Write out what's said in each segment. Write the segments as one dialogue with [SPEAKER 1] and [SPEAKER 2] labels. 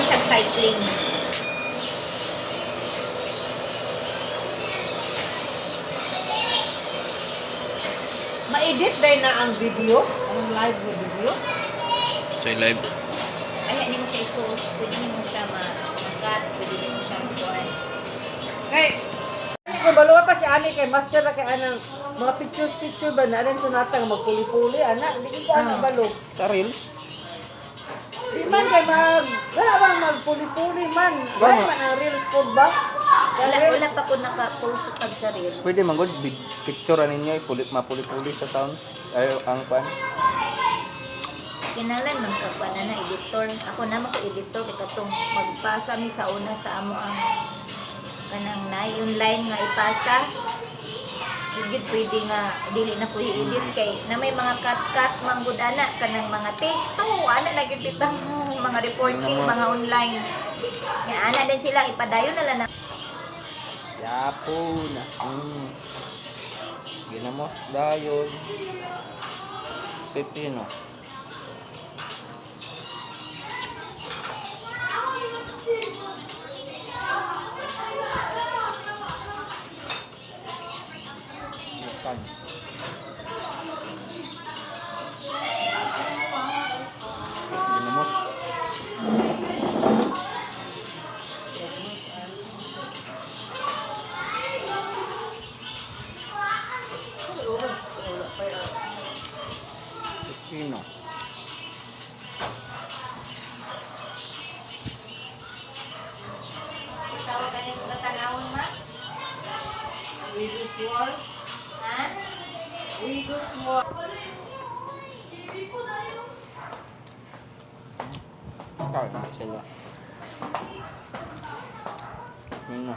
[SPEAKER 1] siya cycling.
[SPEAKER 2] Ma-edit day na ang video, ang live na video.
[SPEAKER 3] So live.
[SPEAKER 1] Ay, hindi mo siya i-post. Pwede mo siya ma-cut. Pwede mo siya ma-kuhan.
[SPEAKER 2] Kay ani ko baluwa pa si ani kay master na kay anang mga pictures picture ba na rin sunata nga magpuli-puli ana di ko ana balo.
[SPEAKER 3] Sa reels.
[SPEAKER 2] Di man kay mag wala bang magpuli-puli man. Wala man ang reels po ba?
[SPEAKER 1] Wala, wala pa ko naka-post pag sa reel.
[SPEAKER 3] Pwede man gud picture ninyo ipulit mapuli-puli sa sound. Ay ang pan.
[SPEAKER 1] Kinalan man ka pa na na editor. Ako na ko editor kay katong magpasa mi sa una sa amo ang kanang na yung line nga ipasa. Di gyud pwede nga dili na ko i-edit kay na may mga cut-cut man gud ana kanang mga take two ana na gyud bitang mga reporting mga online. Nga ana din sila ipadayon na lang na.
[SPEAKER 3] Yapon. Ginamos dayon. Pepino. Ikan. Ginamos. Pepino.
[SPEAKER 1] Tawag ka nimo katanawon ma?
[SPEAKER 2] We go war.
[SPEAKER 1] Ha?
[SPEAKER 2] We go war.
[SPEAKER 3] Kain sila. Yun na.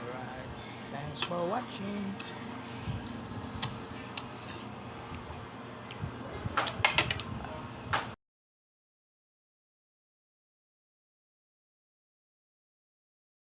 [SPEAKER 3] Alright. Thanks for watching.